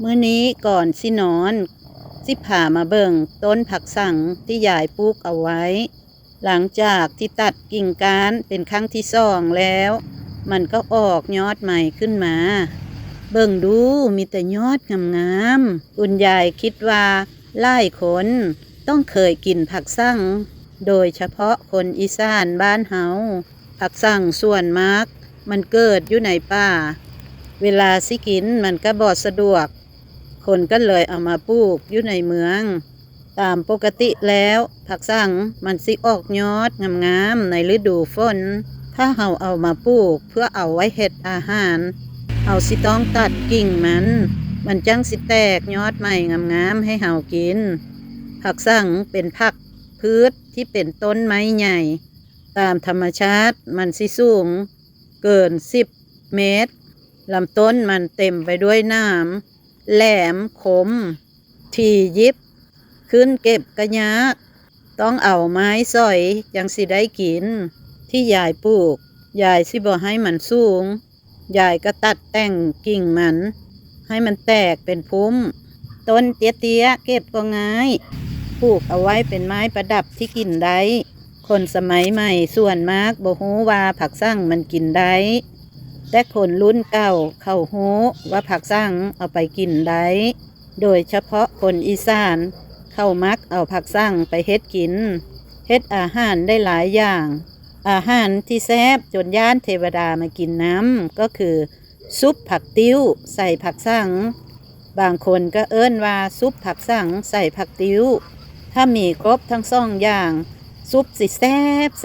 ມື້ນີ້ກ່ອນຊິນອນ ຊິພາມາເບິ່ງຕົ້ນຜັກສັງທີ່ຍາຍປູກເອົາໄວ້. ຫຼັງຈາກທີ່ຕັດກິ່ງກ້ານເປັນຄັ້ງທີສອງແລ້ວ, ມັນກໍອອກຍອດໃໝ່ຂຶ້ນມາ. ເບິ່ງດູ, ມີແຕ່ຍອດງາມໆ. ຄຸນຍາຍຄິດວ່າຫຼາຍຄົນຕ້ອງເຄີຍກິນຜັກສັງ, ໂດຍສະເພາະຄົນອີສານບ້ານເຮົາ. ຜັກສັງສ່ວນມາກມັນເກີດຢູ່ໃນປ່າ, ເວລາຊິກິນມັນກໍບໍ່ສະດວກ, ຄົນກໍເລີຍເອົາມາປູກຢູ່ໃນເມືອງ. ຕາມປົກກະຕິແລ້ວ ຜັກສັງມັນຊິອອກຍອດງາມໆໃນລະດູຝົນ. ຖ້າເຮົາເອົາມາປູກເພື່ອເອົາໄວ້ເຮັດອາຫານ, ເຮົາຊິຕ້ອງຕັດກິ່ງມັນ, ມັນຈັ່ງຊິແຕກຍອດໃໝ່ງາມໆໃຫ້ເຮົາກິນ. ຜັກສັງເປັນຜັກພືດທີ່ເປັນຕົ້ນໄມ້ໃຫຍ່. ຕາມທຳມະຊາດມັນຊິສູງເກີນສິບເມັດ. ລຳຕົ້ນມັນເຕັມໄປດ້ວຍໜາມແຫຼມຄົມ, ທີ່ຫຍິບຂຶ້ນເກັບກໍຍາກ, ຕ້ອງເອົາໄມ້ສອຍຈັ່ງຊິໄດ້ກິນ. ທີ່ຍາຍປູກ, ຍາຍຊິບໍ່ໃຫ້ມັນສູງ. ຍາຍກໍຕັດແຕ່ງກິ່ງມັນໃຫ້ມັນແຕກເປັນພຸ້ມ. ຕົ້ນເຕ້ຍໆເກັບກໍງ່າຍ, ປູກເອົາໄວ້ເປັນໄມ້ປະດັບທີ່ກິນໄດ້. ຄົນສະໄໝໃໝ່ສ່ວນມາກບໍ່ຮູ້ວ່າຜັກສັງມັນກິນໄດ້, ແຕ່ຄົນລຸ້ນເກົ່າເຂົາຮູ້ວ່າຜັກສັງເອົາໄປກິນໄດ້. ໂດຍສະເພາະຄົນອີສານ ເຂົາມັກເອົາຜັກສັງໄປເຮັດກິນ, ເຮັດອາຫານໄດ້ຫຼາຍຢ່າງ. ອາຫານທີ່ແຊບຈົນຢ້ານເທວະດາມາກິນນຳ ກໍຄືຊຸບຜັກຕິ້ວໃສ່ຜັກສັງ. ບາງຄົນກໍເອີ້ນວ່າຊຸບຜັກສັງໃສ່ຜັກຕິ້ວ. ຖ້າມີຄົບທັງສອງຢ່າງ, ຊຸບຊິແຊບໆ,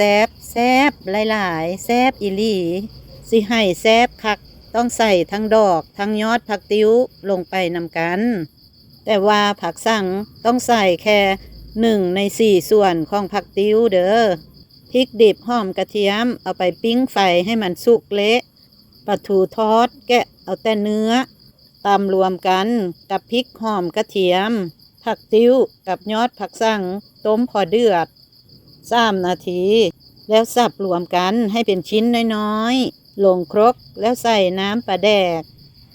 ແຊບຫຼາຍໆ, ແຊບອີ່ຫຼີ. ຊິໃຫ້ແຊບຄັກ, ຕ້ອງໃສ່ທັງດອກທັງຍອດຜັກຕິ້ວລົງໄປນຳກັນ. ແຕ່ວ່າຜັກສັງຕ້ອງໃສ່ແຄ່ໜຶ່ງໃນສີ່ສ່ວນຂອງຜັກຕິ້ວເດີ້. ພິກດິບ ຫອມ ກະທຽມ ເອົາໄປປີ້ງໄຟໃຫ້ມັນສຸກເລະ. ປາທູທອດ ແກະເອົາແຕ່ເນື້ອ, ຕຳລວມກັນກັບພິກ ຫອມ ກະທຽມ, ຜັກຕິ້ວ ກັບຍອດຜັກສັງ, ຕົ້ມພໍເດືອດ ສາມນາທີ ແລ້ວສັບລວມກັນໃຫ້ເປັນຊິ້ນນ້ອຍໆ ລົງຄົກ ແລ້ວໃສ່ນ້ຳປາແດກ,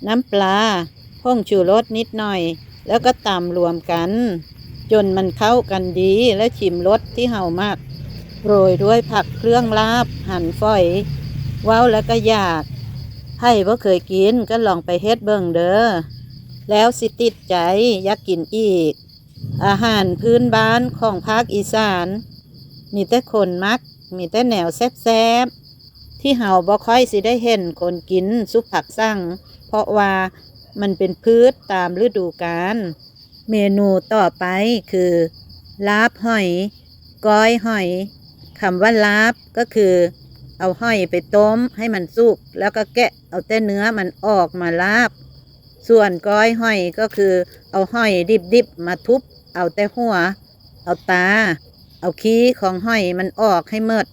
ນ້ຳປາ, ຜົງຊູລົດນິດໜ້ອຍ ແລ້ວກໍຕຳລວມກັນຈົນມັນເຂົ້າກັນດີ ແລ້ວຊິມລົດທີ່ເຮົາມັກ, ໂລຍດ້ວຍຜັກເຄື່ອງລາບຫັນຝອຍ. ເວົ້າແລ້ວກໍຢາກ, ໃຜບໍ່ເຄີຍກິນກໍລອງໄປເຮັດເບິ່ງເດີ້ ແລ້ວຊິຕິດໃຈຢາກກິນອີກ. ອາຫານພື້ນບ້ານຂອງພາກອີສານ ມີແຕ່ຄົນມັກ, ມີແຕ່ແນວແຊບໆ ທີ່ເຮົາບໍ່ຄ່ອຍຊິໄດ້ເຫັນຄົນກິນຊຸບຜັກສັງ ເພາະວ່າມັນເປັນພືດຕາມລະດູການ. ເມນູຕໍ່ໄປຄື ລາບຫອຍ, ກ້ອຍຫອຍ. ຄຳວ່າລາບກໍຄືເອົາຫອຍໄປຕົ້ມໃຫ້ມັນສຸກ ແລ້ວກໍແກະເອົາແຕ່ເນື້ອມັນອອກມາລາບ. ສ່ວນກ້ອຍຫອຍກໍຄືເອົາຫອຍດິບໆມາທຸບເອົາແຕ່ຫົວ, ເອົາຕາ, ເອົາຂີ້ຂອງຫອຍມັນອອກໃຫ້ໝົດ,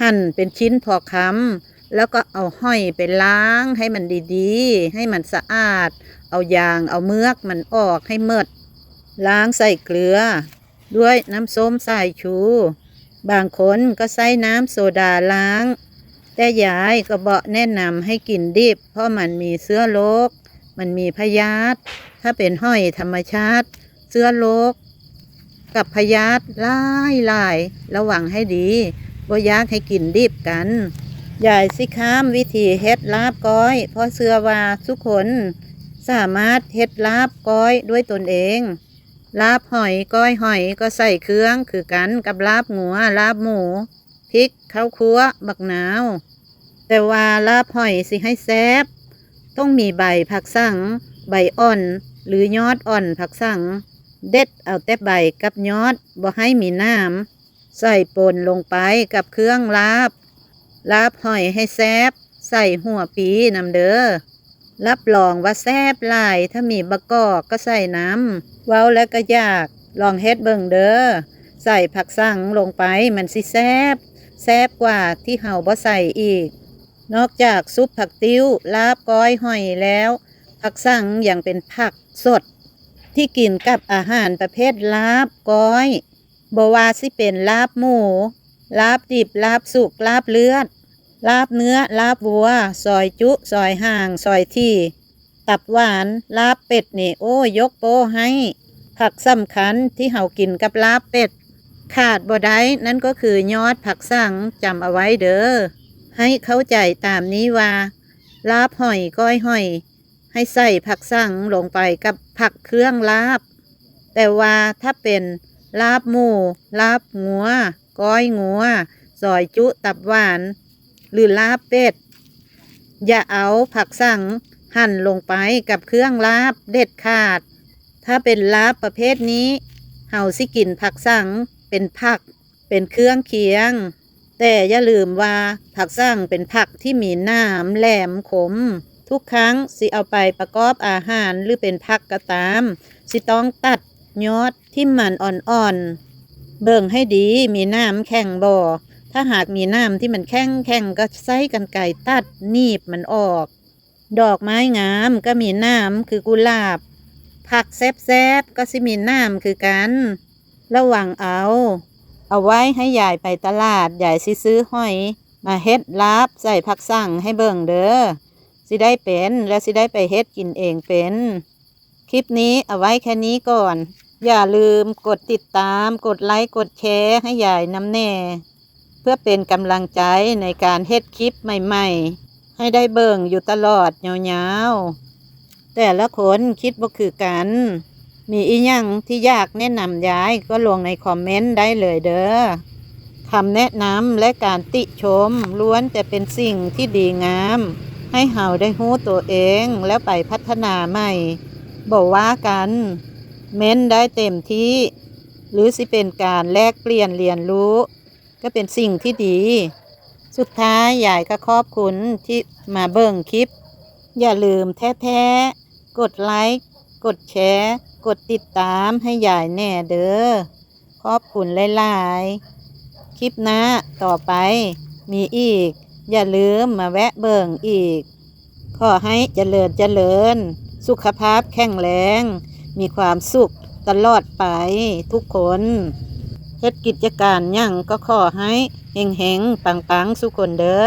ຫັ່ນເປັນຊິ້ນພໍຄຳ, ແລ້ວກໍເອົາຫອຍໄປລ້າງໃຫ້ມັນດີໆ, ໃຫ້ມັນສະອາດ, ເອົາຢາງເອົາເມືອກມັນອອກໃຫ້ໝົດ, ລ້າງໃສ່ເກືອ ດ້ວຍນ້ຳສົ້ມສາຍຊູ. ບາງຄົນກໍໃຊ້ນ້ຳໂຊດາລ້າງ, ແຕ່ຍາຍກໍບໍ່ແນະນຳໃຫ້ກິນດິບ ເພາະມັນມີເຊື້ອໂລກ, ມັນມີພະຍາດ. ຖ້າເປັນຫອຍທຳມະຊາດ, ເຊື້ອໂລກກັບພະຍາດຫຼາຍໆ, ລະວັງໃຫ້ດີ, ບໍ່ຢາກໃຫ້ກິນດິບກັນ. ຍາຍຊິຂ້າມວິທີເຮັດລາບກ້ອຍ, ເພາະເຊື່ອວ່າທຸກຄົນສາມາດເຮັດລາບກ້ອຍດ້ວຍຕົນເອງ. ລາບຫອຍ, ກ້ອຍຫອຍກໍໃສ່ເຄື່ອງຄືກັນກັບລາບງົວ, ລາບໝູ, ພິກ, ເຂົ້າຂົ້ວ, ບັກນາວ. ແຕ່ວ່າລາບຫອຍຊິໃຫ້ແຊບ, ຕ້ອງມີໃບຜັກສັງ, ໃບອ່ອນ ຫຼື ຍອດອ່ອນຜັກສັງ, ເດັດເອົາແຕ່ໃບກັບຍອດ, ບໍ່ໃຫ້ມີໜາມ. ໃສ່ປົນລົງໄປກັບເຄື່ອງລາບ, ລາບຫອຍໃຫ້ແຊບ, ໃສ່ຫົວປີນຳເດີ້. ຮັບຮອງວ່າແຊບຫຼາຍ, ຖ້າມີບັກກອກກໍໃສ່ນຳ. ເວົ້າແລ້ວກໍຢາກ, ລອງເຮັດເບິ່ງເດີ້. ໃສ່ຜັກສັງລົງໄປ, ມັນຊິແຊບ, ແຊບກວ່າທີ່ເຮົາບໍ່ໃສ່ອີກ. ນອກຈາກຊຸບຜັກຕິ້ວ, ລາບ, ກ້ອຍຫອຍແລ້ວ, ຜັກສັງຍັງເປັນຜັກສົດ ທີ່ກິນກັບອາຫານປະເພດລາບ, ກ້ອຍ, ບໍ່ວ່າຊິເປັນລາບໝູ, ລາບດິບ, ລາບສຸກ, ລາບເລືອດ, ລາບເນື້ອ, ລາບວັວ, ຊອຍຈຸ, ຊອຍຫາງ, ຊອຍຖີ່, ຕັບຫວານ, ລາບເປັດນີ້ ໂອ້ ຍົກໂປ້ໃຫ້. ຜັກສຳຄັນທີ່ເຮົາກິນກັບລາບເປັດ ຂາດບໍ່ໄດ້ ນັ້ນກໍຄືຍອດຜັກສັງ, ຈຳເອົາໄວ້ເດີ້. ໃຫ້ເຂົ້າໃຈຕາມນີ້ວ່າ ລາບຫອຍ, ກ້ອຍຫອຍ ໃຫ້ໃສ່ຜັກສັງລົງໄປກັບຜັກເຄື່ອງລາບ. ແຕ່ວ່າຖ້າເປັນລາບໝູ, ລາບງົວ, ກ້ອຍງົວ, ຊອຍຈຸ, ຕັບຫວານ ຫຼື ລາບເປັດ, ຢ່າເອົາຜັກສັງຫັ້ນລົງໄປກັບເຄື່ອງລາບເດັດຂາດ. ຖ້າເປັນລາບປະເພດນີ້ ເຮົາຊິກິນຜັກສັງເປັນຜັກ, ເປັນເຄື່ອງຄຽງ. ແຕ່ຢ່າລືມວ່າ ຜັກສັງເປັນຜັກທີ່ມີໜາມແຫຼມຄົມ. ທຸກຄັ້ງຊິເອົາໄປປະກອບອາຫານ ຫຼື ເປັນຜັກກໍຕາມ, ຊິຕ້ອງຕັດຍອດ, ຖິ້ມມັນອ່ອນໆ. ເບິ່ງໃຫ້ດີ, ມີໜາມແຂງບໍ່? ຖ້າຫາກມີໜາມທີ່ມັນແຂງໆ ກໍໃຊ້ກັນໄກຕັດ, ໜີບມັນອອກ. ດອກໄມ້ງາມກໍມີໜາມຄືກຸຫຼາບ, ຜັກແຊບໆກໍຊິມີໜາມຄືກັນ. ລະວັງເອົາ. ເອົາໄວ້ໃຫ້ຍາຍໄປຕະຫຼາດ, ຍາຍຊິຊື້ຫອຍມາເຮັດລາບໃສ່ຜັກສັງໃຫ້ເບິ່ງເດີ້. ຊິໄດ້ເປັນ ແລະ ຊິໄດ້ໄປເຮັດກິນເອງເປັນ. ຄລິບນີ້ເອົາໄວ້ແຄ່ນີ້ກ່ອນ. ຢ່າລືມກົດຕິດຕາມ, ກົດໄລ, ກົດແຊໃຫ້ຍາຍນຳແດ່ ເພື່ອເປັນກຳລັງໃຈໃນການເຮັດຄລິບໃໝ່ໆ ໃຫ້ໄດ້ເບິ່ງຢູ່ຕະຫຼອດຍາວໆ. ແຕ່ລະຄົນຄິດບໍ່ຄືກັນ. ມີອີ່ຫຍັງທີ່ຢາກແນະນຳຍາຍກໍລົງໃນຄອມເມັນໄດ້ເລີຍເດີ້. ຄຳແນະນຳ ແລະ ການຕິຊົມລ້ວນແຕ່ເປັນສິ່ງທີ່ດີງາມ ໃຫ້ເຮົາໄດ້ຮູ້ໂຕເອງ ແລ້ວໄປພັດທະນາໃໝ່. ບໍ່ວ່າກັນ, ເມັນໄດ້ເຕັມທີ່, ຫຼື ຊິເປັນການແລກປ່ຽນຮຽນຮູ້ ກໍເປັນສິ່ງທີ່ດີ. ສຸດທ້າຍ, ຍາຍກໍຂອບຄຸນທີ່ມາເບິ່ງຄລິບ. ຢ່າລືມແທ້ໆ ກົດໄລ, ກົດແຊ, ກົດຕິດຕາມໃຫ້ຍາຍແດ່ເດີ້. ຂອບຄຸນຫຼາຍໆ. ຄລິບໜ້າຕໍ່ໄປມີອີກ, ຢ່າລືມມາແວະເບິ່ງອີກ. ຂໍໃຫ້ຈະເລີນຈະເລີນ, ສຸຂະພາບແຂງແຮງ, ມີຄວາມສຸກຕະຫຼອດໄປທຸກຄົນ. ເຮັດກິດຈະການຫຍັງກໍຂໍໃຫ້ເຮັງໆ ປັງໆ ສູ່ຄົນເດີ້.